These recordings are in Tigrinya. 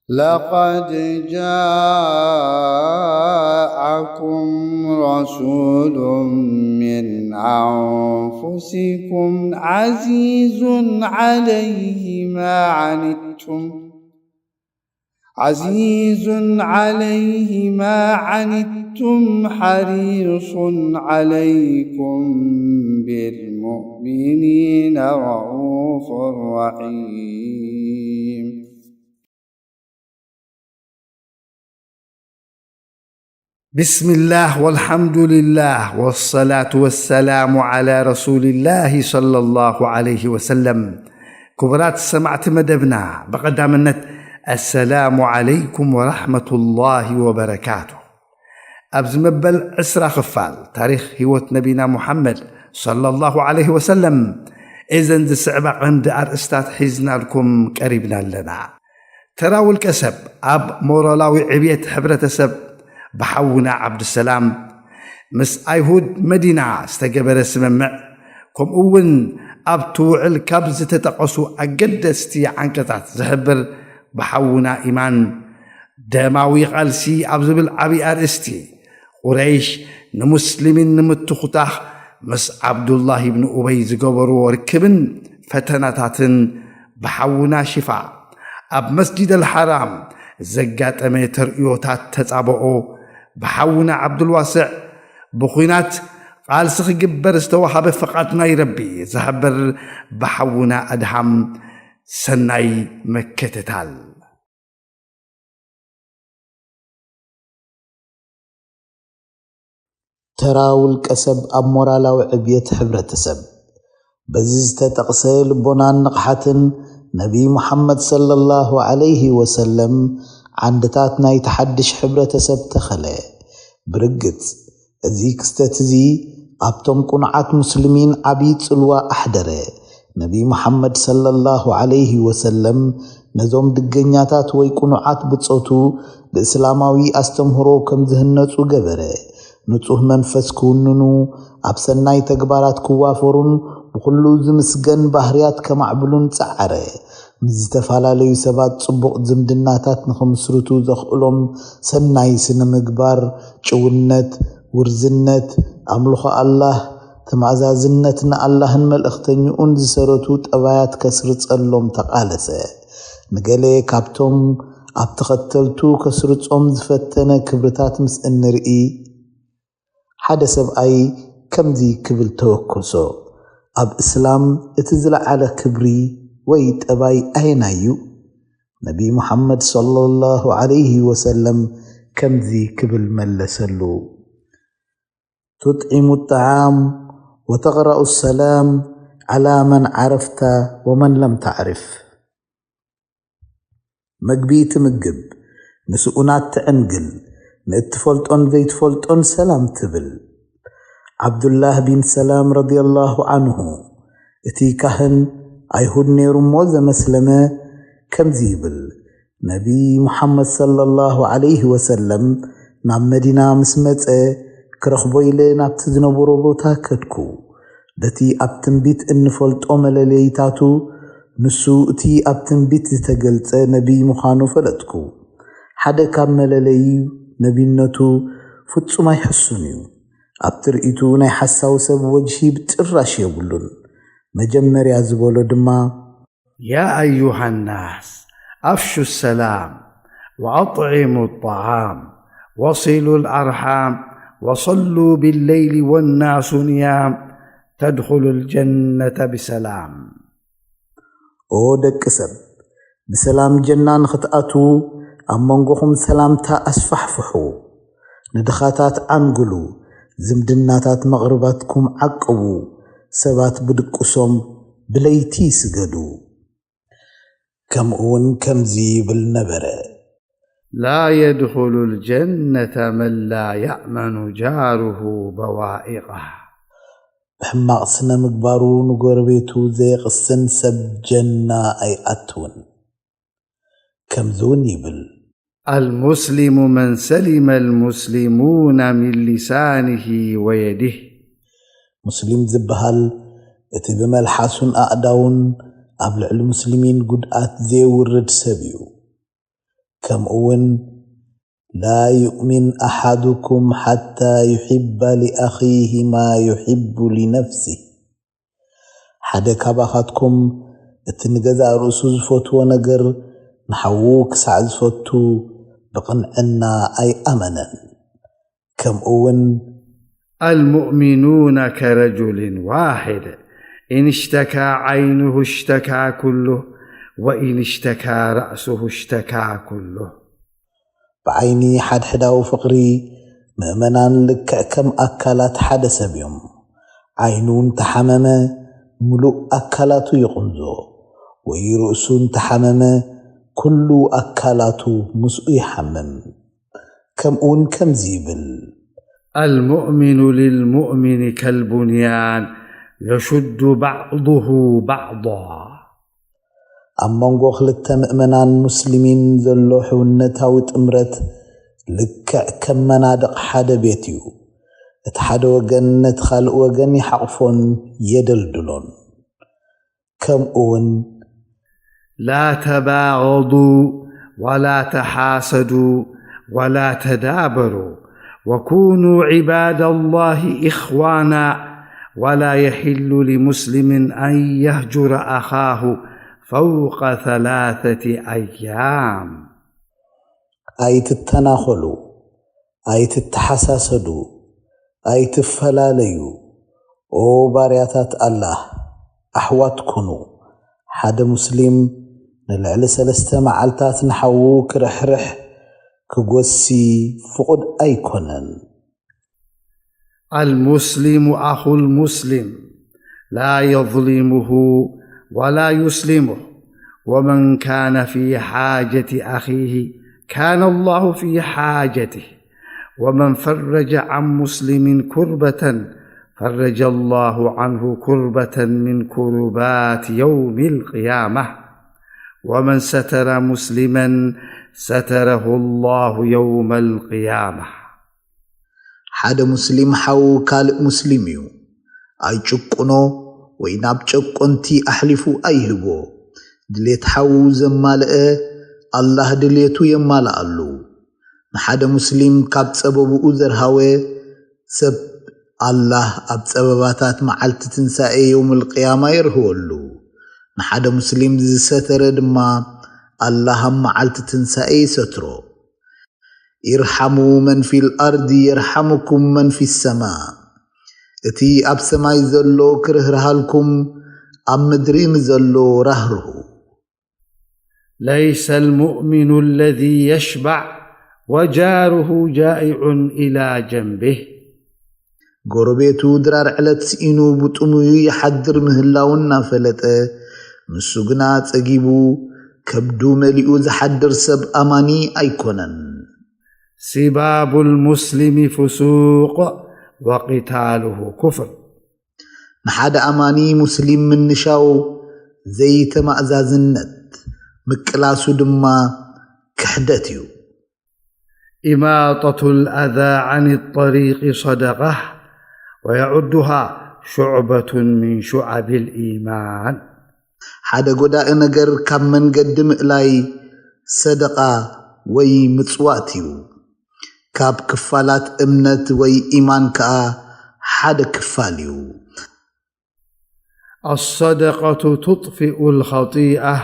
لقد جاءكم رسول من أنفسكم عزيز عليه ما عنتم، عزيز عليه ما عنتم، حريص عليكم بالمؤمنين رءوف رحيم. بسم الله والحمد لله والصلاة والسلام على رسول الله صلى الله عليه وسلم. ክቡራት ሰማዕቲ መደብና፣ ብቐዳምነት ኣሰላሙ ዓለይኩም ወራሕመቱላሂ ወበረካቱ። ኣብዚ መበል ዕስራ ክፋል ታሪኽ ህይወት ነቢና ሙሓመድ ሰለላሁ ዓለይሂ ወሰለም፣ እዘን ዝስዕባ ቀንዲ ኣርእስታት ሒዝናልኩም ቀሪብና ኣለና። ተራ ውልቀ ሰብ ኣብ ሞራላዊ ዕብየት ሕብረተሰብ ብሓውና ዓብዱሰላም፣ ምስ ኣይሁድ መዲና ዝተገበረ ስምምዕ፣ ከምኡ እውን ኣብቲ ውዕል ካብ ዝተጠቐሱ ኣገደስቲ ዓንቀጻት ዝሕብር ብሓውና ኢማን፣ ደማዊ ቃልሲ ኣብ ዝብል ዓብዪ ኣርእስቲ፣ ቁረይሽ ንሙስሊሚን ንምትኹታኽ ምስ ዓብዱላህ ብን ኡበይ ዝገበርዎ ርክብን ፈተናታትን፣ ብሓውና ሽፋ ኣብ መስጂድ ኣልሓራም ዘጋጠመ ተርእዮታት ተጻብኦ፣ ብሓውና ዓብዱልዋስዕ ብኹናት ቃልሲ ክግበር ዝተዋሃበ ፍቓድ ናይ ረቢ ዝሕብር ብሓውና ኣድሃም ሰናይ ምክትታል። ተራ ውልቀ ሰብ ኣብ ሞራላዊ ዕብየት ሕብረተሰብ። በዚ ዝተጠቕሰ ልቦናን ንቕሓትን ነቢ ሙሓመድ ሰለላሁ ዓለይሂ ወሰለም ዓንድታት ናይቲ ሓድሽ ሕብረተሰብ ተኸለ። ብርግጽ፣ እዚ ክስተት እዚ ኣብቶም ቅኑዓት ሙስሊሚን ዓቢ ጽልዋ ኣሕደረ። ነቢ ሙሓመድ ሰለላሁ ዓለይሂ ወሰለም ነዞም ድገኛታት ወይ ቅኑዓት ብጾቱ ብእስላማዊ ኣስተምህሮ ከም ዝህነጹ ገበረ። ንጹህ መንፈስ ክውንኑ፣ ኣብ ሰናይ ተግባራት ክዋፈሩን ብኹሉ ዝምስገን ባህርያት ከማዕብሉን ጸዓረ። ምስ ዝተፈላለዩ ሰባት ጽቡቕ ዝምድናታት ንኽምስርቱ ዘኽእሎም ሰናይ ስነ ምግባር፣ ጭውነት፣ ውርዝነት፣ ኣምልኾ ኣላህ፣ ተማእዛዝነት ንኣላህን መልእኽተኛኡን ዝሰረቱ ጠባያት ከስርጸሎም ተቓለሰ። ንገለ ካብቶም ኣብ ተኸተልቱ ከስርጾም ዝፈተነ ክብርታት ምስ እንርኢ፣ ሓደ ሰብኣይ ከምዚ ክብል ተወከሶ፣ ኣብ እስላም እቲ ዝለዓለ ክብሪ ወይ ጠባይ ኣየናይ እዩ? ነቢ ሙሓመድ ሰለላሁ ዓለይሂ ወሰለም ከምዚ ክብል መለሰሉ፣ ቱጥዒሙ ጣዓም ወተቕረኡ ሰላም ዓላ መን ዓረፍታ ወመን ለም ተዕርፍ። መግቢ ትምግብ፣ ንስኡናት ትዕንግል፣ ንእትፈልጦን ዘይትፈልጦን ሰላም ትብል። ዓብዱላህ ቢን ሰላም ረዲየላሁ ዓንሁ፣ እቲ ካህን ኣይሁድ ነይሩ እሞ ዘመስለመ፣ ከምዚ ይብል፣ ነቢ ሙሓመድ ሰለላሁ ዓለይሂ ወሰለም ናብ መዲና ምስ መጸ፣ ክረኽቦ ኢለ ናብቲ ዝነበሮ ቦታ ከድኩ። በቲ ኣብ ትንቢት እንፈልጦ መለለይታቱ፣ ንሱ እቲ ኣብ ትንቢት ዝተገልጸ ነቢይ ምዃኑ ፈለጥኩ። ሓደ ካብ መለለዩ ነቢነቱ ፍጹም ኣይሕሱን እዩ። ኣብ ትርኢቱ ናይ ሓሳዊ ሰብ ወጅሂ ብጭራሽ የብሉን። መጀመርያ ዝበሎ ድማ፣ يا أيها الناس أفشوا السلام وأطعموا الطعام وصلوا الأرحام وصلوا بالليل والناس نيام تدخلوا الجنة بسلام. ኦ ደቂ ሰብ፣ ብሰላም ጀና ንኽትኣትዉ ኣብ መንጎኹም ሰላምታ ኣስፋሕፍሑ። ንድኻታት ዓንግሉ፣ ዝምድናታት መቕርባትኩም ዓቅቡ፣ ሰባት ብድቁሶም ብለይቲ ስገዱ። ከምኡ እውን ከምዚ ይብል ነበረ። لا يدخل الجنة من لا يأمن جاره بوائقه. ብሕማቕ ስነ ምግባሩ ንጎረቤቱ ዘየቕስን ሰብ ጀና ኣይኣትውን። ከምዚ እውን ይብል። المسلم من سلم المسلمون من لسانه ويده. ሙስሊም ዝበሃል እቲ ብመልሓሱን ኣእዳውን ኣብ ልዕሊ ሙስሊሚን ጉድኣት ዘየውርድ ሰብ እዩ። ከምኡ እውን لا يؤمن أحدكم حتى يحب لأخيه ما يحب لنفسه። ሓደ ካባኻትኩም እቲ ንገዛእ ርእሱ ዝፈትዎ ነገር ንሓዉ ክሳዕ ዝፈቱ ብቕንዕና ኣይኣመነን። ከምኡ እውን المؤمنون كرجل واحد، إن اشتكى عينه اشتكى كله، وإن اشتكى رأسه اشتكى كله. ብዓይኒ ሓድሕዳዊ ፍቕሪ ምእመናን ልክዕ ከም ኣካላት ሓደ ሰብ እዮም። ዓይኑ እንተሓመመ ምሉእ ኣካላቱ ይቕንዞ፣ ወይ ርእሱ እንተሓመመ ኩሉ ኣካላቱ ምስኡ ይሓምም። ከምኡ እውን ከምዚ ይብል። المؤمن للمؤمن كالبنيان يشد بعضه بعضا. ኣብ መንጎ ክልተ ምእመናን ሙስሊሚን ዘሎ ሕውነታዊ ጥምረት ልክዕ ከም መናድቕ ሓደ ቤት እዩ። እቲ ሓደ ወገን ነቲ ካልእ ወገን ይሓቕፎን የደልድሎን። ከምኡ እውን لا تباغضوا ولا تحاسدوا ولا تدابروا وكونوا عباد الله إخوانا ولا يحل لمسلم أن يهجر أخاه فوق ثلاثة أيام. ኣይትተናኸሉ፣ ኣይትተሓሳሰዱ፣ ኣይትፈላለዩ። ኦ ባርያታት ኣላህ፣ ኣሕዋት ኩኑ። ሓደ ሙስሊም ንልዕሊ ሰለስተ መዓልታት ንሓዉ ክርሕርሕ ክጎሲ ፍቑድ ኣይኮነን። المسلم أخو المسلم لا يظلمه ولا يسلمه، ومن كان في حاجة أخيه كان الله في حاجته، ومن فرج عن مسلم كربة فرج الله عنه كربة من كربات يوم القيامة، ومن ستر مسلما ستره الله يوم القيامة. ሓደ ሙስሊም ሓዉ ካልእ ሙስሊም እዩ። ኣይጭቁኖ ወይ ናብ ጨቆንቲ ኣሕሊፉ ኣይህቦ። ድሌት ሓዉ ዘማልአ ኣላህ ድሌቱ የማልኣሉ። ንሓደ ሙስሊም ካብ ጸበብኡ ዘርሃወ ሰብ ኣላህ ኣብ ጸበባታት መዓልቲ ትንሳኤ የውሙል ቅያማ የርህወሉ። ንሓደ ሙስሊም ዝሰተረ ድማ ኣላህ ኣብ መዓልቲ ትንሳኤ ይሰትሮ። ኢርሓሙ መን ፊል ኣርዲ የርሓሙኩም መን ፊ ሰማ። እቲ ኣብ ሰማይ ዘሎ ክርህርሃልኩም ኣብ ምድሪ ንዘሎ ራህርሁ። ليس المؤمن الذي يشبع وجاره جائع إلى جنبه. ጎረቤቱ ድራር ዕለት ስኢኑ ብጥሙዩ ይሓድር ምህላው እናፈለጠ ንሱ ግና ጸጊቡ ከብዱ መሊኡ ዝሓድር ሰብ ኣማኒ ኣይኮነን። سباب المسلم فسوق وقتاله كفر. ንሓደ ኣማኒ ሙስሊም ምንሻው ዘይተማእዛዝነት፣ ምቅላሱ ድማ ክሕደት እዩ። إماطة الأذى عن الطريق صدقة ويعدها شعبة من شعب الإيمان. ሓደ ጎዳኢ ነገር ካብ መንገዲ ምእላይ ሰደቓ ወይ ምጽዋት እዩ። ካብ ክፋላት እምነት ወይ ኢማን ከኣ ሓደ ክፋል እዩ። الصدقة تطفئ الخطيئة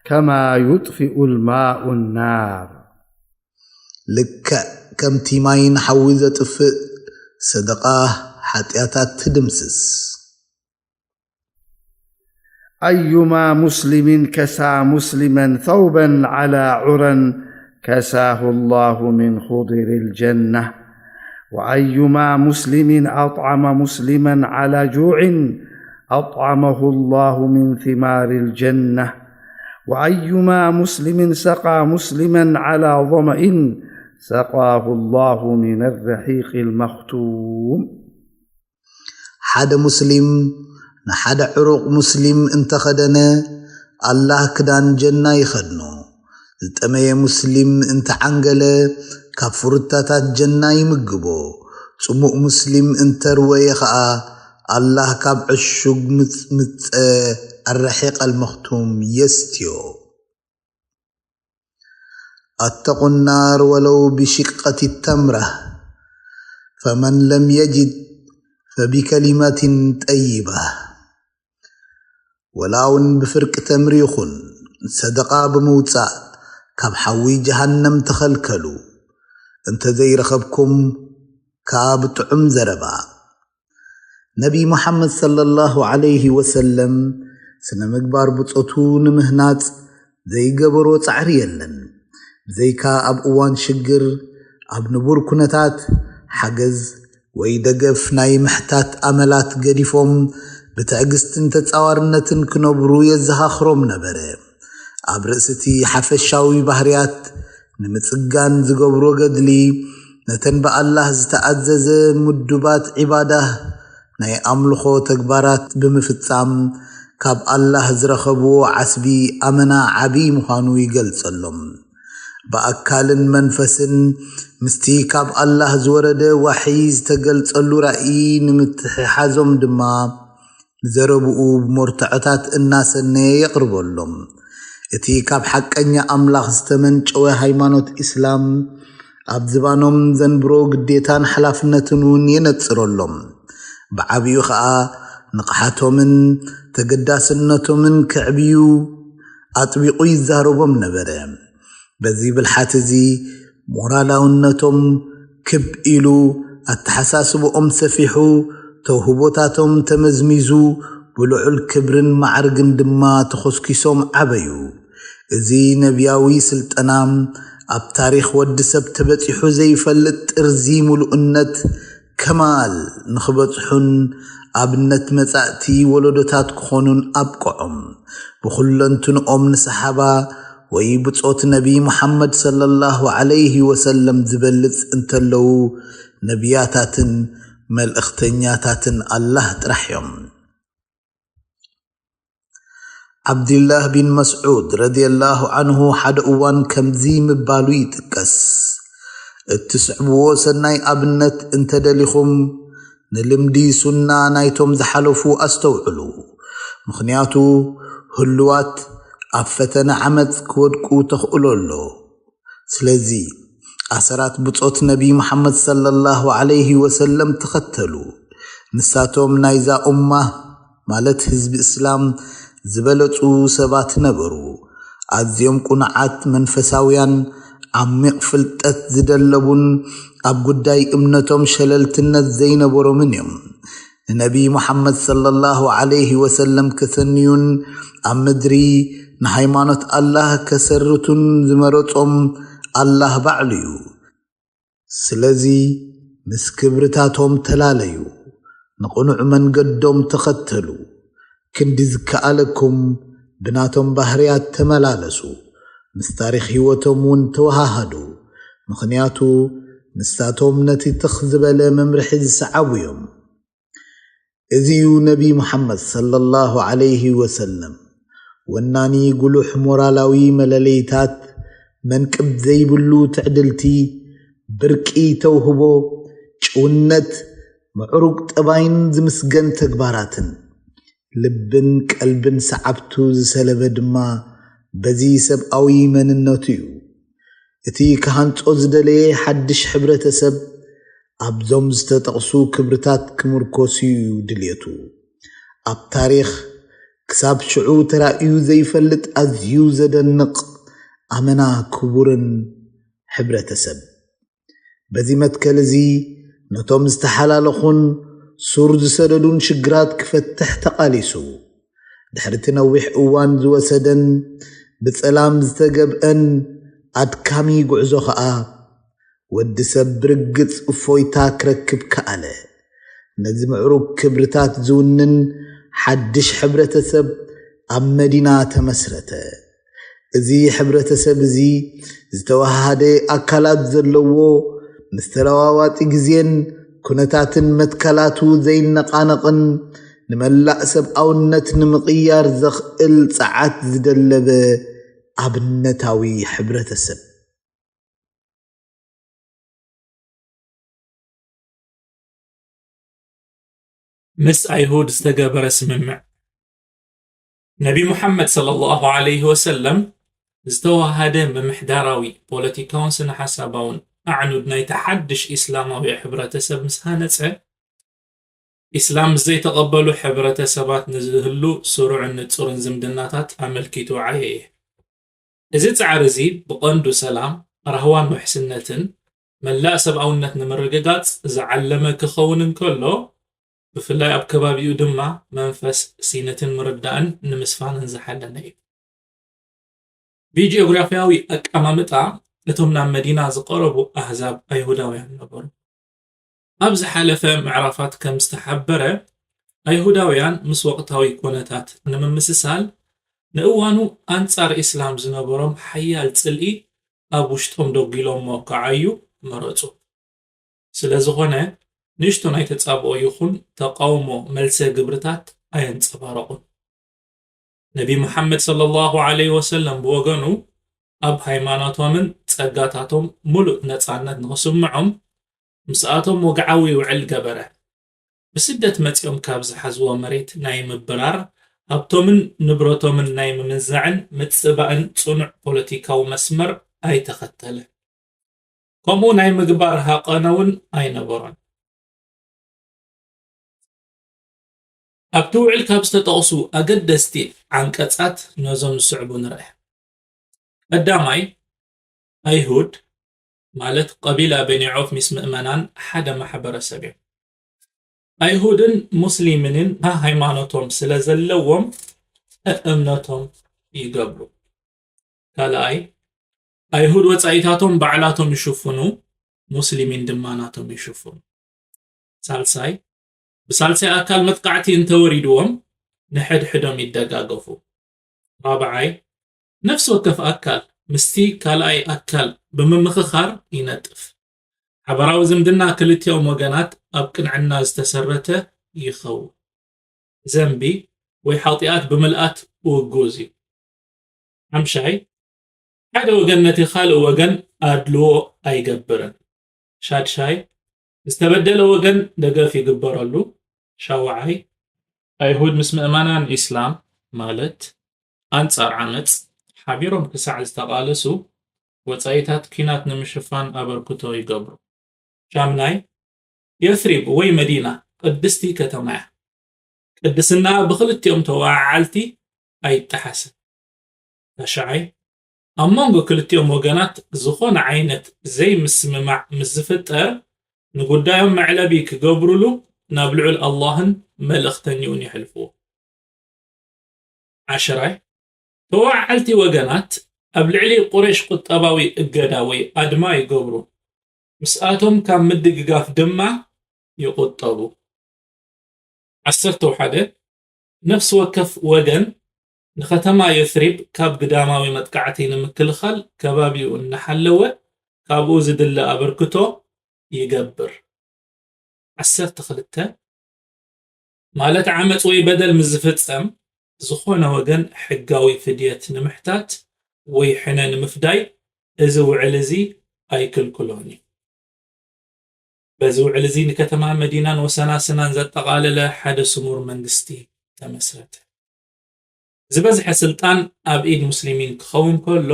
كما يطفئ الماء النار. ልክዕ ከምቲ ማይ ንሓዊ ዘጥፍእ ሰደቓ ሓጢኣታት ትድምስስ። أيما مسلم كسى مسلما ثوبا على عرى كساه الله من خضر الجنة، وأيما مسلم أطعم مسلما على جوع أطعمه الله من ثمار الجنة، وأيما مسلم سقى مسلما على ظمأ سقاه الله من الرحيق المختوم. ሓደ ሙስሊም ንሓደ ዕሩቕ ሙስሊም እንተኸደነ፣ ኣላህ ክዳን ጀና ይኸድኖ። ዝጠመየ ሙስሊም እንተዓንገለ፣ ካብ ፍሩታታት ጀና ይምግቦ። ጽሙእ ሙስሊም እንተርወየ ኸኣ፣ ኣላህ ካብ ዕሹግ ምጽ-፣ ምጸ ኣረሒቐል መኽቱም የስትዮ። اتقوا النار ولو بشق تمرة، فمن لم يجد فبكلمة طيبة. ወላ እውን ብፍርቂ ተምሪ ይኹን ሰደቓ ብምውጻእ ካብ ሓዊ ጀሃነም ተኸልከሉ፣ እንተ ዘይረኸብኩም ከኣ ብጥዑም ዘረባ። ነቢ ሙሓመድ ሰለላሁ ዐለይሂ ወሰለም ስነ ምግባር ብጾቱ ንምህናጽ ዘይገበሮ ጻዕሪ የለን። ብዘይካ ኣብ እዋን ሽግር ኣብ ንቡር ኩነታት ሓገዝ ወይ ደገፍ ናይ ምሕታት ኣመላት ገዲፎም ብትዕግስትን ተጻዋርነትን ክነብሩ የዘኻኽሮም ነበረ። ኣብ ርእሲ እቲ ሓፈሻዊ ባህርያት ንምጽጋን ዝገብሮ ገድሊ፣ ነተን ብኣላህ ዝተኣዘዘ ምዱባት ዒባዳህ ናይ ኣምልኾ ተግባራት ብምፍጻም፣ ካብ ኣላህ ዝረኸብዎ ዓስቢ ኣመና ዓቢ ምዃኑ ይገልጸሎም። ብኣካልን መንፈስን ምስቲ ካብ ኣላህ ዝወረደ ዋሕይ ዝተገልጸሉ ራእይ ንምትሕሓዞም ድማ፣ ንዘረብኡ ብመርትዖታት እናሰነየ የቕርበሎም። እቲ ካብ ሓቀኛ ኣምላኽ ዝተመንጨወ ሃይማኖት ኢስላም፣ ኣብ ዝባኖም ዘንብሮ ግዴታን ሓላፍነትን እውን የነጽረሎም። ብዓቢኡ ኸኣ ንቕሓቶምን ተገዳስነቶምን ከዕብዩ ኣጥቢቑ ይዛረቦም ነበረ። በዚ ብልሓት እዚ ሞራላውነቶም ክብ ኢሉ፣ ኣተሓሳስብኦም ሰፊሑ፣ ተውህቦታቶም ተመዝሚዙ፣ ብልዑል ክብርን ማዕርግን ድማ ተኾስኪሶም ዓበዩ። እዚ ነብያዊ ስልጠና፣ ኣብ ታሪኽ ወዲ ሰብ ተበጺሑ ዘይፈልጥ ጥርዚ ምሉእነት፣ ከማል ንኽበጽሑን ኣብነት መጻእቲ ወለዶታት ክኾኑን ኣብቅዖም። ብኹለንትንኦም ንሰሓባ ወይ ብጾት ነቢ ሙሓመድ ሰለላሁ ዐለይሂ ወሰለም ዝበልጽ እንተለዉ፣ ነብያታትን መልእኽተኛታትን ኣላህ ጥራሕ እዮም። ዓብድላህ ቢን መስዑድ ረዲየላሁ ዐንሁ ሓደ እዋን ከምዚ ምባሉ ይጥቀስ፣ "እትስዕብዎ ሰናይ ኣብነት እንተደሊኹም፣ ንልምዲ ሱና ናይቶም ዝሓለፉ ኣስተውዕሉ። ምኽንያቱ፣ ህሉዋት ኣብ ፈተነ ዓመጽ ክወድቁ ተኽእሎ ኣሎ። ስለዚ፣ ኣሰራት ብጾት ነቢ መሓመድ ሰለላሁ ዐለይሂ ወሰለም ተኸተሉ። ንሳቶም ናይዛ ኡማ፣ ማለት ህዝቢ እስላም፣ ዝበለጹ ሰባት ነበሩ። ኣዝዮም ቁኑዓት መንፈሳውያን፣ ዓሚቕ ፍልጠት ዝደለቡን ኣብ ጉዳይ እምነቶም ሸለልትነት ዘይነበሮምን እዮም። ንነቢ ሙሓመድ ሰለላሁ ዐለይሂ ወሰለም ከሰንዩን ኣብ ምድሪ ንሃይማኖት ኣላህ ከሰርቱን ዝመረጾም ኣላህ ባዕሉ እዩ። ስለዚ ምስ ክብርታቶም ተላለዩ፣ ንቕኑዕ መንገዶም ተኸተሉ። ክንዲ ዝከኣለኩም ብናቶም ባህርያት ተመላለሱ። ምስ ታሪኽ ህይወቶም እውን ተወሃሃዱ። ምኽንያቱ ንሳቶም ነቲ ትኽ ዝበለ መምርሒ ዝሰዓቡ እዮም። እዚ እዩ ነቢ ሙሓመድ ሰለላሁ ዐለይሂ ወሰለም ወናኒ ጉሉሕ ሞራላዊ መለለይታት፣ መንቅብ ዘይብሉ ትዕድልቲ፣ ብርቂ ተውህቦ፣ ጭውነት፣ ምዕሩግ ጠባይን ዝምስገን ተግባራትን። ልብን ቀልብን ሰዓብቱ ዝሰለበ ድማ በዚ ሰብኣዊ መንነቱ እዩ። እቲ ክሃንጾ ዝደለየ ሓድሽ ሕብረተሰብ ኣብዞም ዝተጠቕሱ ክብርታት ክምርኮስ እዩ ድልየቱ። ኣብ ታሪኽ ክሳብ ሽዑ ተራእዩ ዘይፈልጥ ኣዝዩ ዘደንቕ ኣመና ክቡርን ሕብረተሰብ። በዚ መትከል እዚ ነቶም ዝተሓላለኹን ሱር ዝሰደዱን ሽግራት ክፈትሕ ተቓሊሱ። ድሕሪ እቲ ነዊሕ እዋን ዝወሰደን ብጸላም ዝተገብአን ኣድካሚ ጉዕዞ ኸኣ፣ ወዲ ሰብ ብርግጽ እፎይታ ክረክብ ከኣለ። ነዚ ምዕሩግ ክብርታት ዝውንን ሓድሽ ሕብረተሰብ ኣብ መዲና ተመስረተ። እዚ ሕብረተሰብ እዚ ዝተወሃሃደ ኣካላት ዘለዎ፣ ምስ ተለዋዋጢ ግዜን ኩነታትን መትከላቱ ዘይነቓነቕን፣ ንመላእ ሰብኣውነት ንምቕያር ዘኽእል ጸዓት ዝደለበ ኣብነታዊ ሕብረተሰብ። ምስ ኣይሁድ ዝተገበረ ስምምዕ። ነቢ ሙሓመድ ሰለላሁ ዐለይሂ ወሰለም ዝተዋሃደ ምምሕዳራዊ፣ ፖለቲካውን ስነ-ሓሳባውን ኣዕኑድ ናይቲ ሓድሽ ኢስላማዊ ሕብረተሰብ ምስ ሃነጸ፣ ኢስላም ምስ ዘይተቐበሉ ሕብረተሰባት ንዝህሉ ስሩዕን ንጹርን ዝምድናታት ኣመልኪቱ ዓየየ። እዚ ጻዕሪ እዚ ብቐንዱ ሰላም፣ ራህዋን ውሕስነትን መላእ ሰብኣውነት ንምርግጋጽ ዝዓለመ ክኸውን እንከሎ፣ ብፍላይ ኣብ ከባቢኡ ድማ መንፈስ ሲነትን ምርዳእን ንምስፋንን ዝሓለነ እዩ። ብጂኦግራፍያዊ ኣቀማምጣ እቶም ናብ መዲና ዝቐረቡ ኣህዛብ ኣይሁዳውያን ነበሩ። ኣብ ዝሓለፈ ምዕራፋት ከም ዝተሓበረ፣ ኣይሁዳውያን ምስ ወቕታዊ ኮነታት ንምምስሳል፣ ንእዋኑ ኣንጻር ኢስላም ዝነበሮም ሓያል ጽልኢ ኣብ ውሽጦም ደጒሎሞ ክዓዩ መረጹ። ስለ ዝኾነ፣ ንእሽቶ ናይ ተጻብኦ ይኹን ተቓውሞ መልሰ ግብርታት ኣየንጸባረቑን። ነቢ ሙሓመድ ሰለላሁ ዐለይሂ ወሰለም ብወገኑ፣ ኣብ ሃይማኖቶምን ጸጋታቶም ምሉእ ነጻነት ንኽስምዖም፣ ምስኣቶም ወግዓዊ ውዕል ገበረ። ብስደት መጺኦም ካብ ዝሓዝዎ መሬት ናይ ምብራር፣ ሃብቶምን ንብረቶምን ናይ ምምንዛዕን ምጽባእን ጽኑዕ ፖለቲካዊ መስመር ኣይተኸተለን። ከምኡ ናይ ምግባር ሃቐነ እውን ኣይነበሮን። ኣብቲ ውዕል ካብ ዝተጠቕሱ ኣገደስቲ ዓንቀጻት ነዞም ዝስዕቡ ንርአ። ቀዳማይ፣ ኣይሁድ፣ ማለት ቀቢላ በኒ ዖፍ፣ ምስ ምእመናን ሓደ ማሕበረሰብ እዮም። ኣይሁድን ሙስሊምንን ሃይማኖቶም ስለ ዘለዎም እምነቶም ይገብሩ። ካልኣይ፣ ኣይሁድ ወጻኢታቶም ባዕላቶም ይሽፍኑ፣ ሙስሊሚን ድማ ናቶም ይሽፍኑ። ሳልሳይ፣ ብሳልሳይ ኣካል መጥቃዕቲ እንተወሪድዎም ንሕድሕዶም ይደጋገፉ። ራብዓይ፣ ነፍሲ ወከፍ ኣካል ምስቲ ካልኣይ ኣካል ብምምኽኻር ይነጥፍ። ሓባራዊ ዝምድና ክልቲኦም ወገናት ኣብ ቅንዕና ዝተሰረተ ይኸውን። ዘንቢ ወይ ሓጢኣት ብምልኣት ውጉዝ እዩ። ሓምሻይ፣ ሓደ ወገን ነቲ ካልእ ወገን ኣድልዎ ኣይገብርን። ሻድሻይ፣ ዝተበደለ ወገን ደገፍ ይግበረሉ። ሻውዓይ፣ ኣይሁድ ምስ ምእመናን ኢስላም፣ ማለት ኣንጻር ዓመጽ፣ ሓቢሮም ክሳዕ ዝተቓለሱ፣ ወጻኢታት ኲናት ንምሽፋን ኣበርክቶ ይገብሩ። ሻምናይ፣ የስሪብ ወይ መዲና ቅድስቲ ከተማ እያ። ቅድስና ብኽልቲኦም ተወዓዓልቲ ኣይጠሓስን። ታሽዓይ፣ ኣብ መንጎ ክልቲኦም ወገናት ዝኾነ ዓይነት ዘይምስምማዕ ምስ ዝፍጠር፣ ንጉዳዮም መዕለቢ ክገብሩሉ ናብ ልዑል ኣላህን መልእኽተኛኡን የሕልፍዎ። ዓሽራይ፣ ተወዓዓልቲ ወገናት ኣብ ልዕሊ ቁረይሽ ቁጠባዊ እገዳ ወይ ኣድማ ይገብሩ፣ ምስኣቶም ካብ ምድግጋፍ ድማ ይቑጠቡ። ዓሰርተ ሓደ፣ ነፍሲ ወከፍ ወገን ንከተማ የስሪብ ካብ ግዳማዊ መጥቃዕቲ ንምክልኻል ከባቢኡ እናሓለወ ካብኡ ዝድለ ኣበርክቶ ይገብር። ዓሰርተ ክልተ፣ ማለት ዓመጽ ወይ በደል ምስ ዝፍጸም፣ ዝኾነ ወገን ሕጋዊ ፍድየት ንምሕታት ወይ ሕነ ንምፍዳይ እዚ ውዕል እዚ ኣይክልክሎን እዩ። በዚ ውዕል እዚ ንከተማ መዲናን ወሰናስናን ዘጠቓለለ ሓደ ስሙር መንግስቲ ተመስረተ። ዝበዝሐ ስልጣን ኣብ ኢድ ሙስሊሚን ክኸውን ከሎ፣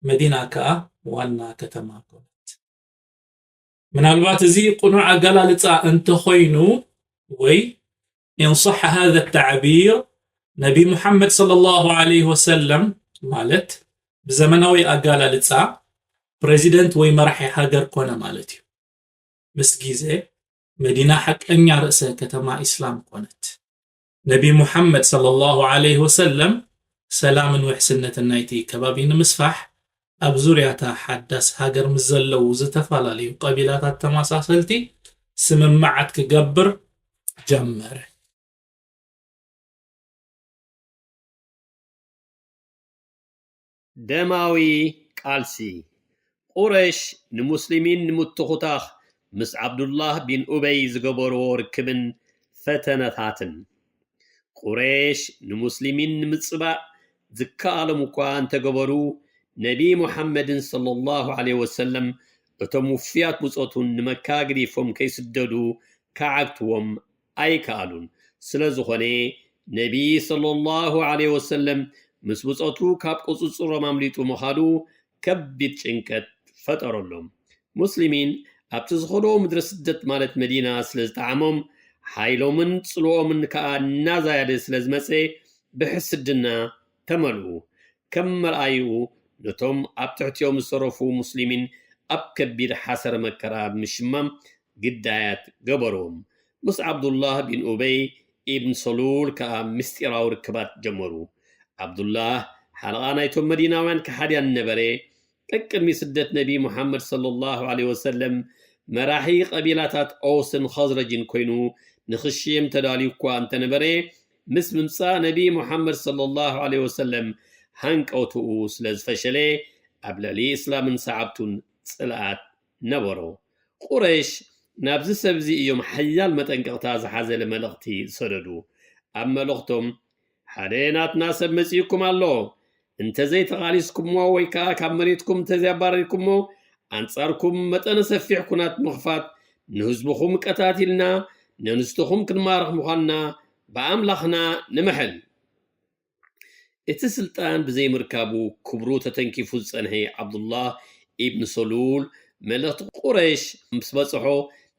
መዲና ከኣ ዋና ከተማ ኮነት። ምናልባት እዚ ቅኑዕ ኣገላልጻ እንተኾይኑ፣ ወይ ኢንሳሕ ሃዘ ተዕቢር፣ ነቢ ሙሓመድ ሰለላሁ ዐለይሂ ወሰለም፣ ማለት ብዘመናዊ ኣገላልጻ ፕሬዚደንት ወይ መራሒ ሃገር ኮነ ማለት እዩ። ምስ ግዜ መዲና ሓቀኛ ርእሰ ከተማ ኢስላም ኮነት። ነቢ ሙሓመድ ሰለላሁ ዐለይሂ ወሰለም ሰላምን ውሕስነትን ናይቲ ከባቢ ንምስፋሕ፣ ኣብ ዙርያታ ሓዳስ ሃገር ምስ ዘለዉ ዝተፈላለዩ ቀቢላታት ተመሳሰልቲ ስምምዓት ክገብር ጀመረ። ደማዊ ቃልሲ። ቁረሽ ንሙስሊሚን ንምትኹታኽ ምስ ዓብዱላህ ቢን ኡበይ ዝገበርዎ ርክብን ፈተነታትን። ቁረሽ ንሙስሊሚን ንምጽባእ ዝከኣሎም እኳ እንተገበሩ፣ ነቢ ሙሓመድን ሰለላሁ ዐለይሂ ወሰለም እቶም ውፉያት ብጾቱን ንመካ ገዲፎም ከይስደዱ ክዓግትዎም ኣይከኣሉን። ስለ ዝኾነ፣ ነቢ ሰለላሁ ዐለይሂ ወሰለም ምስ ብጾቱ ካብ ቁጽጽሮም ኣምሊጡ ምኻዱ ከቢድ ጭንቀት ፈጠረሎም። ሙስሊሚን ኣብቲ ዝኸድዎ ምድሪ ስደት ማለት መዲና ስለ ዝጠዓሞም፣ ሓይሎምን ጽልኦምን ከኣ እናዛየደ ስለ ዝመጸ ብሕስድና ተመልኡ። ከም መርኣይኡ ነቶም ኣብ ትሕቲኦም ዝተረፉ ሙስሊሚን ኣብ ከቢድ ሓሰረ መከራ ብምሽማም ግዳያት ገበርዎም። ምስ ዓብዱላህ ቢን ኡበይ ኢብን ሰሉል ከኣ ምስጢራዊ ርክባት ጀመሩ። ዓብዱላህ ሓለቓ ናይቶም መዲናውያን ከሓድያን ነበረ። ቀቅድሚ ስደት ነቢ ሙሓመድ ሰለላሁ ዐለይሂ ወሰለም መራሒ ቀቢላታት ኦውስን ኸዝረጅን ኮይኑ ንኽሽየም ተዳልዩ እኳ እንተነበረ፣ ምስ ምምጻእ ነቢ ሙሓመድ ሰለላሁ ዐለይሂ ወሰለም ሃንቀውትኡ ስለ ዝፈሸለ ኣብ ልዕሊ እስላምን ሰዓብቱን ጽልኣት ነበሮ። ቁረይሽ ናብዚ ሰብዚ እዮም ሓያል መጠንቀቕታ ዝሓዘለ መልእኽቲ ዝሰደዱ። ኣብ መልእኽቶም ሓደ ናትና ሰብ መጺኡኩም ኣሎ። እንተዘይተቓሊስኩሞ ወይ ከኣ ካብ መሬትኩም እንተዘይኣባረርኩሞ፣ ኣንጻርኩም መጠነ ሰፊሕ ኩናት ምኽፋት፣ ንህዝብኹም ቀታቲልና፣ ነንስትኹም ክንማርኽ ምዃንና ብኣምላኽና ንምሕል። እቲ ስልጣን ብዘይምርካቡ ክብሩ ተተንኪፉ ዝጸንሐ ዓብዱላህ ኢብን ሰሉል፣ መልእኽቲ ቁረይሽ ምስ በጽሖ፣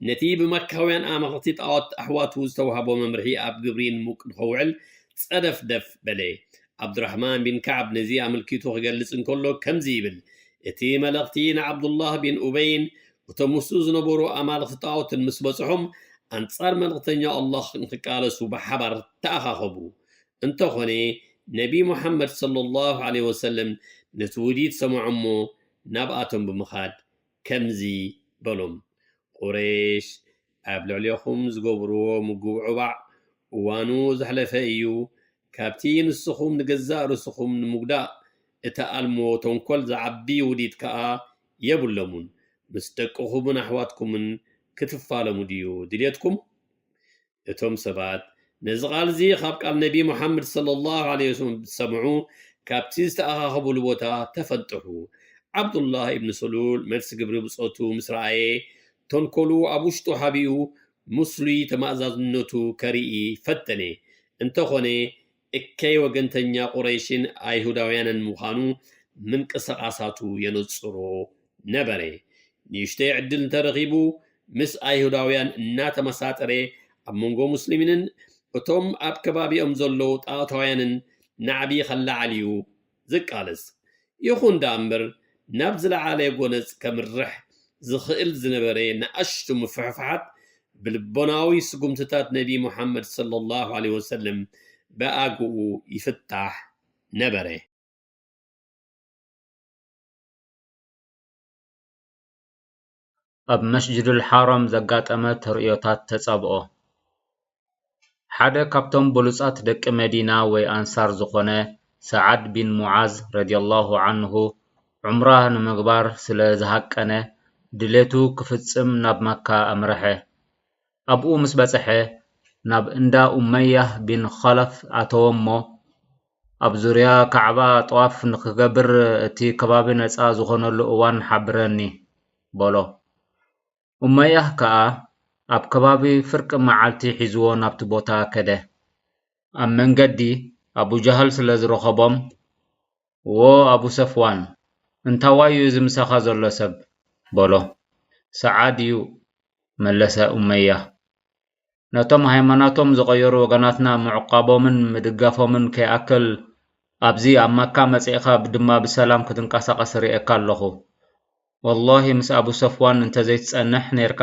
ነቲ ብመካውያን ኣማልኽቲ ጣዖት ኣሕዋቱ ዝተዋህቦ መምርሒ ኣብ ግብሪ ንምውቅ ንኸውዕል ጸደፍደፍ በለ። ዓብዱራሕማን ቢን ከዓብ ነዚ ኣመልኪቱ ክገልጽ እንከሎ ከምዚ ይብል፣ እቲ መልእኽቲ ንዓብዱላህ ቢን ኡበይን እቶም ምስኡ ዝነበሩ ኣማልኽቲ ጣዖትን ምስ በጽሖም፣ ኣንጻር መልእኽተኛ ኣላህ ንኽቃለሱ ብሓባር ተኣኻኸቡ። እንተኾነ፣ ነቢ ሙሓመድ ሰለላሁ ዐለይሂ ወሰለም ነቲ ውዲት ሰምዖ እሞ ናብኣቶም ብምኻድ ከምዚ በሎም፣ ቁረይሽ ኣብ ልዕሌኹም ዝገብርዎ ምጉብዕባዕ እዋኑ ዘሕለፈ እዩ። ካብቲ ንስኹም ንገዛእ ርእስኹም ንምጉዳእ እትኣልምዎ ተንኮል ዝዓቢ ውዲት ከኣ የብሎምን። ምስ ደቅኹምን ኣሕዋትኩምን ክትፋለሙ ድዩ ድልየትኩም? እቶም ሰባት ነዚ ቃል እዚ ካብ ቃል ነቢ ሙሓመድ ሰለላሁ ዐለይሂ ወሰለም ዝሰምዑ፣ ካብቲ ዝተኣኻኸቡሉ ቦታ ተፈንጥሑ። ዓብዱላህ ኢብን ሰሉል መልሲ ግብሪ ብጾቱ ምስ ረኣየ፣ ተንኮሉ ኣብ ውሽጡ ሓቢኡ፣ ምስሉይ ተማእዛዝነቱ ከርኢ ፈተነ። እንተኾነ፣ እከይ ወገንተኛ ቁረይሽን ኣይሁዳውያንን ምዃኑ ምንቅስቓሳቱ የነጽሮ ነበረ። ንእሽተይ ዕድል እንተረኺቡ፣ ምስ ኣይሁዳውያን እናተመሳጠረ፣ ኣብ መንጎ ሙስሊሚንን እቶም ኣብ ከባቢኦም ዘለዉ ጣዖታውያንን ናዕቢ ከለዓዕል እዩ ዝቃለስ። ይኹን ደኣ እምበር፣ ናብ ዝለዓለ ጎነጽ ከምርሕ ዝኽእል ዝነበረ ንኣሽቱ ምፍሕፋሓት ብልቦናዊ ስጉምትታት ነቢ ሙሓመድ ሰለላሁ ዐለይሂ ወሰለም ብኣግኡ ይፍታሕ ነበረ። ኣብ መስጅዱል ሓራም ዘጋጠመ ተርእዮታት ተጻብኦ። ሓደ ካብቶም ብሉጻት ደቂ መዲና ወይ ኣንሳር ዝኾነ ሰዓድ ቢን ሙዓዝ ረዲየላሁ ዐንሁ፣ ዑምራ ንምግባር ስለ ዝሃቀነ፣ ድሌቱ ክፍጽም ናብ መካ ኣምረሐ። ኣብኡ ምስ በጽሐ፣ ናብ እንዳ ኡመያህ ቢን ኸለፍ ኣተወ እሞ፣ ኣብ ዙርያ ካዕባ ጠዋፍ ንኽገብር እቲ ከባቢ ነጻ ዝኾነሉ እዋን ሓብረኒ፣ በሎ። ኡመያህ ከኣ ኣብ ከባቢ ፍርቂ መዓልቲ ሒዝዎ ናብቲ ቦታ ከደ። ኣብ መንገዲ ኣቡ ጃህል ስለ ዝረኸቦም፣ "ዎ ኣቡ ሰፍዋን፣ እንታዋይ እዩ እዚ ምሳኻ ዘሎ ሰብ?" በሎ። "ሰዓድ እዩ," መለሰ ኡመያህ። "ነቶም ሃይማኖቶም ዝቐየሩ ወገናትና ምዕቃቦምን ምድጋፎምን ከይኣክል፣ ኣብዚ ኣብ መካ መጺእኻ ድማ ብሰላም ክትንቀሳቐስ ርእየካ ኣለኹ። ወላሂ ምስ ኣቡ ሰፍዋን እንተዘይትጸንሕ ኔርካ፣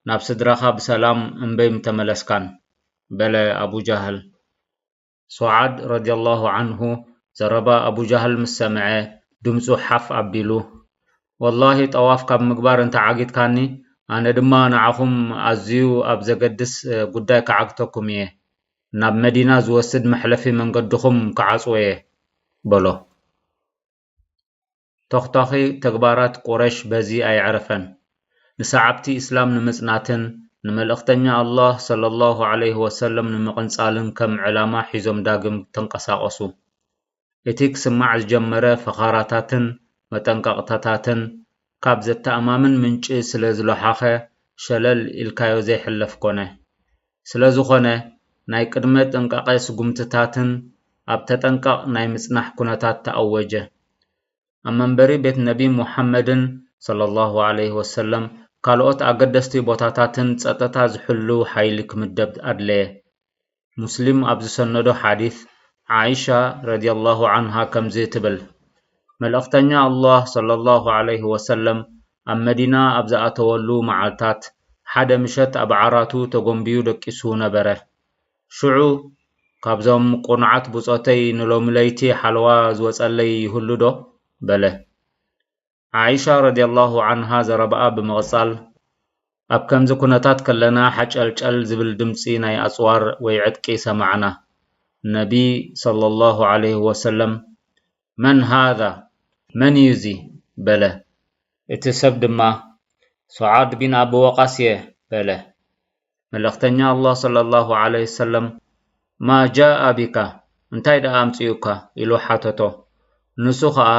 ናብ ስድራኻ ብሰላም እምበይ ምተመለስካን," በለ ኣቡ ጃህል። ሱዓድ ረዲየላሁ ዐንሁ ዘረባ ኣቡ ጃህል ምስ ሰምዐ፣ ድምጹ ሓፍ ኣቢሉ፣ "ወላሂ ጠዋፍ ካብ ምግባር እንተ ዓጊትካኒ፣ ኣነ ድማ ንዓኹም ኣዝዩ ኣብ ዘገድስ ጉዳይ ክዓግተኩም እየ። ናብ መዲና ዝወስድ መሕለፊ መንገድኹም ክዓጽዎ እየ," በሎ። ተኽታኺ ተግባራት ቁረሽ በዚ ኣየዕረፈን። ንሰዓብቲ እስላም ንምጽናትን ንመልእኽተኛ ኣላህ ሰለላሁ ዐለይሂ ወሰለም ንምቕንጻልን ከም ዕላማ ሒዞም ዳግም ተንቀሳቐሱ። እቲ ክስማዕ ዝጀመረ ፈኻራታትን መጠንቀቕታታትን ካብ ዘተኣማምን ምንጪ ስለ ዝለሓኸ፣ ሸለል ኢልካዮ ዘይሕለፍ ኮነ። ስለ ዝኾነ፣ ናይ ቅድመ ጥንቃቐ ስጉምትታትን ኣብ ተጠንቀቕ ናይ ምጽናሕ ኩነታት ተኣወጀ። ኣብ መንበሪ ቤት ነቢ ሙሓመድን ሰለላሁ ዐለይሂ ወሰለም ካልኦት ኣገደስቲ ቦታታትን ጸጥታ ዝሕሉ ሓይሊ ክምደብ ኣድለየ። ሙስሊም ኣብ ዝሰነዶ ሓዲስ፣ ዓኢሻ ረዲየላሁ ዐንሃ ከምዚ ትብል፣ መልእኽተኛ ኣላህ ሰለላሁ ዐለይሂ ወሰለም ኣብ መዲና ኣብ ዝኣተወሉ መዓልታት፣ ሓደ ምሸት ኣብ ዓራቱ ተጎንብዩ ደቂሱ ነበረ። ሽዑ፣ ካብዞም ቁኑዓት ብጾተይ ንሎሚ ለይቲ ሓለዋ ዝወጸለይ ይህሉ ዶ? በለ። ዓኢሻ ረዲየላሁ ዐንሃ ዘረባኣ ብምቕጻል፣ ኣብ ከምዚ ኩነታት ከለና ሓጨልጨል ዝብል ድምጺ ናይ ኣጽዋር ወይ ዕጥቂ ሰማዕና። ነቢ ሰለላሁ ዐለይሂ ወሰለም፣ "መን ሃዛ? መን እዩ እዚ?" በለ። እቲ ሰብ ድማ፣ "ሱዓድ ቢን ኣቢ ወቃስ እየ" በለ። መልእኽተኛ ኣላህ ሰለላሁ ዐለይሂ ወሰለም፣ "ማ ጃአ ቢካ? እንታይ ደኣ ኣምጺኡካ?" ኢሉ ሓተቶ። ንሱ ኸኣ፣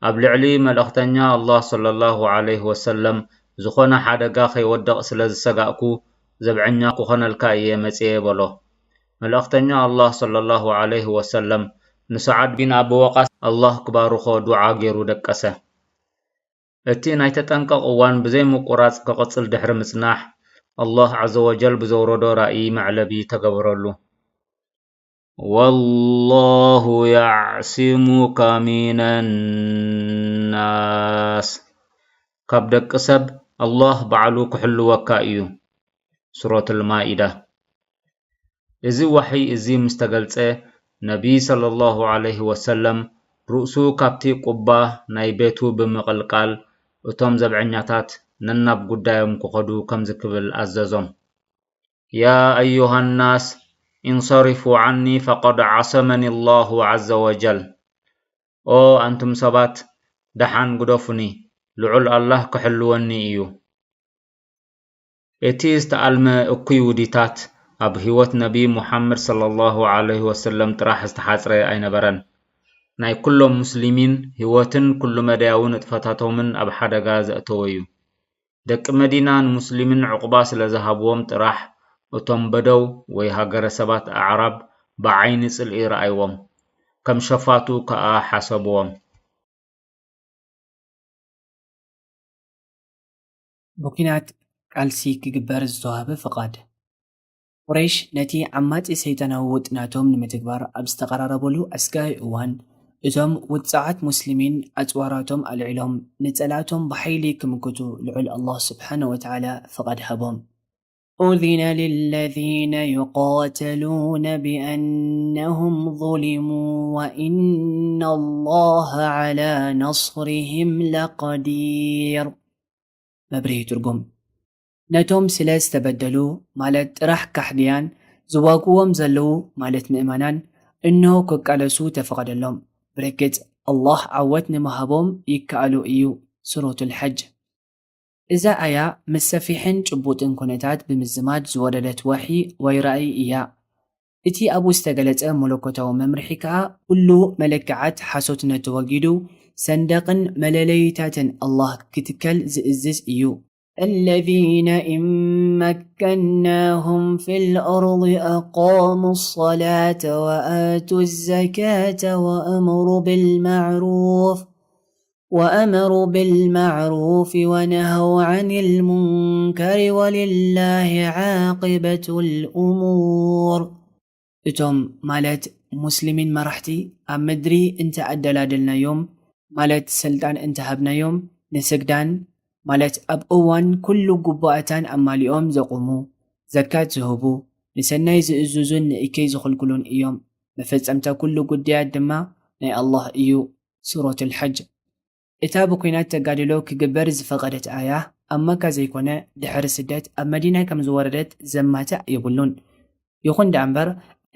"ኣብ ልዕሊ መልእኽተኛ ኣላህ ሰለላሁ ዐለይሂ ወሰለም ዝኾነ ሓደጋ ከይወድቕ ስለ ዝሰጋእኩ፣ ዘብዐኛ ክኾነልካ እየ መጺኤ" በሎ። መልእኽተኛ ኣላህ ሰለላሁ ዐለይሂ ወሰለም ንሰዓድ ቢን ኣቢ ወቃስ ኣላህ ክባርኾ ዱዓ ገይሩ ደቀሰ። እቲ ናይ ተጠንቀቕ እዋን ብዘይ ምቁራጽ ክቕጽል ድሕሪ ምጽናሕ፣ ኣላህ ዐዘ ወጀል ብዘውረዶ ራእይ መዕለቢ ተገበረሉ። "ወላሁ የዕሲሙካ ሚነ ናስ፣ ካብ ደቂ ሰብ ኣላህ ባዕሉ ክሕልወካ እዩ" ሱረቱል ማኢዳ። እዚ ዋሕይ እዚ ምስ ተገልጸ፣ ነቢ ሰለላሁ ዐለይሂ ወሰለም ርእሱ ካብቲ ቁባ ናይ ቤቱ ብምቕልቃል፣ እቶም ዘብዐኛታት ነናብ ጉዳዮም ክኸዱ ከምዚ ክብል ኣዘዞም፣ "ያ ኣዩሃ ናስ፣ ኢንሰሪፉ ዐኒ ፈቀድ ዐሰመኒ ላሁ ዐዘ ወጀል። ኦ ኣንቱም ሰባት፣ ደሓን ግደፉኒ፣ ልዑል ኣላህ ክሕልወኒ እዩ።" እቲ ዝተኣልመ እኩይ ውዲታት ኣብ ህይወት ነቢ ሙሓመድ ሰለላሁ ዐለይሂ ወሰለም ጥራሕ ዝተሓጽረ ኣይነበረን። ናይ ኩሎም ሙስሊሚን ህይወትን ኩሉ መዳያዊ ንጥፈታቶምን ኣብ ሓደጋ ዘእተወ እዩ። ደቂ መዲና ንሙስሊሚን ዕቑባ ስለ ዝሃብዎም ጥራሕ፣ እቶም በደው ወይ ሃገረ ሰባት ኣዕራብ ብዓይኒ ጽልኢ ረኣይዎም፣ ከም ሸፋቱ ከኣ ሓሰብዎም። ብኲናት ቃልሲ ክግበር ዝተዋህበ ፍቓድ። ቁረይሽ ነቲ ዓማጺ ሰይጣናዊ ውጥናቶም ንምትግባር ኣብ ዝተቐራረበሉ ኣስጋኢ እዋን፣ እቶም ውጽዓት ሙስሊሚን ኣጽዋራቶም ኣልዒሎም ንጸላእቶም ብሓይሊ ክምክቱ ልዑል ኣላህ ስብሓነ ወተዓላ ፍቓድ ሃቦም። أذن للذين يقاتلون بأنهم ظلموا وإن الله على نصرهم لقدير. መብርሂ ትርጉም። ነቶም ስለ ዝተበደሉ፣ ማለት ጥራሕ ካሕድያን ዝዋግዎም ዘለዉ፣ ማለት ምእመናን፣ እንሆ ክቃለሱ ተፈቐደሎም። ብርግጽ ኣላህ ዓወት ንምሃቦም ይከኣሎ እዩ። ሱረቱል ሐጅ። እዛ ኣያ ምስ ሰፊሕን ጭቡጥን ኩነታት ብምዝማድ ዝወረደት ወሕይ ወይ ራእይ እያ። እቲ ኣብኡ ዝተገለጸ መለኮታዊ መምርሒ ከኣ፣ ኩሉ መለክዓት ሓሶትነት ተወጊዱ፣ ሰንደቕን መለለይታትን ኣላህ ክትከል ዝእዝዝ እዩ። الذين إن مكناهم في الأرض أقاموا الصلاة وآتوا الزكاة وأمروا بالمعروف وأمروا بالمعروف ونهوا عن المنكر ولله عاقبة الأمور. እቶም ማለት ሙስሊሚን መራሕቲ ኣብ ምድሪ እንተ ኣደላደልናዮም፣ ማለት ስልጣን እንተ ሃብናዮም፣ ንስግዳን፣ ማለት ኣብ እዋን ኩሉ ግቡኣታን ኣማሊኦም ዘቑሙ፣ ዘካት ዝህቡ፣ ንሰናይ ዝእዝዙን ንእከይ ዝኽልክሉን እዮም። መፈጸምታ ኩሉ ጉዳያት ድማ ናይ ኣላህ እዩ። ሱረቱል ሐጅ። እታ ብኲናት ተጋድሎ ክግበር ዝፈቐደት ኣያ፣ ኣብ መካ ዘይኮነ፣ ድሕሪ ስደት ኣብ መዲና ከም ዝወረደት ዘማትእ የብሉን። ይኹን ደኣ እምበር፣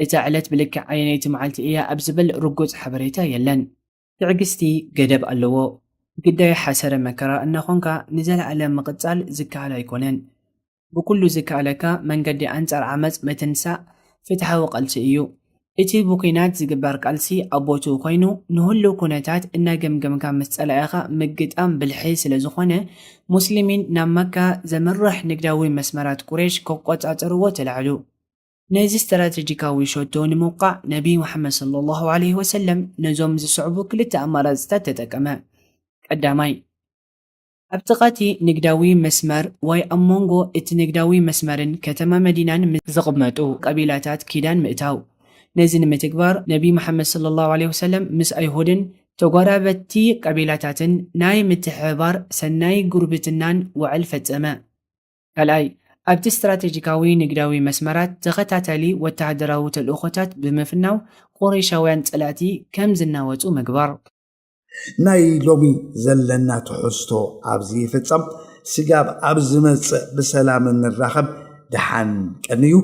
እታ ዕለት ብልክዕ ኣየነይቲ መዓልቲ እያ ኣብ ዝብል ርጉጽ ሓበሬታ የለን። ትዕግስቲ ገደብ ኣለዎ። ግዳይ ሓሰረ መከራ እናኾንካ ንዘለኣለም ምቕጻል ዝከኣል ኣይኮነን። ብኩሉ ዝከኣለካ መንገዲ ኣንጻር ዓመጽ ምትንሳእ ፍትሓዊ ቃልሲ እዩ። እቲ ብኲናት ዝግበር ቃልሲ ኣብ ቦትኡ ኮይኑ፣ ንህሉው ኩነታት እናገምገምካ ምስ ጸላኢኻ ምግጣም ብልሒ ስለ ዝኾነ፣ ሙስሊሚን ናብ መካ ዘምርሕ ንግዳዊ መስመራት ቁረይሽ ክቆጻጸርዎ ተላዕሉ። ነዚ ስትራቴጂካዊ ሸቶ ንምውቃዕ ነቢይ ሙሓመድ ሰለላሁ ዐለይሂ ወሰለም ነዞም ዝስዕቡ ክልተ ኣማራፅታት ተጠቀመ። ቀዳማይ፣ ኣብ ጥቓቲ ንግዳዊ መስመር ወይ ኣብ መንጎ እቲ ንግዳዊ መስመርን ከተማ መዲናን ምስ ዝቕመጡ ቀቢላታት ኪዳን ምእታው። ነዚ ንምትግባር ነቢይ ሙሓመድ ሰለላሁ ዐለይሂ ወሰለም ምስ ኣይሁድን ተጓራበቲ ቀቢላታትን ናይ ምትሕብባር ሰናይ ጉርብትናን ውዕል ፈጸመ። ካልኣይ፣ ኣብቲ ስትራቴጂካዊ ንግዳዊ መስመራት ተኸታታሊ ወተሃደራዊ ተልእኾታት ብምፍናው ቁረይሻውያን ጸላእቲ ከም ዝናወጹ ምግባር። ናይ ሎሚ ዘለና ትሕዝቶ ኣብዚ ይፍጸም። ስጋብ ኣብ ዝመጽእ ብሰላም እንራኸብ። ደሓን ቀንዩ።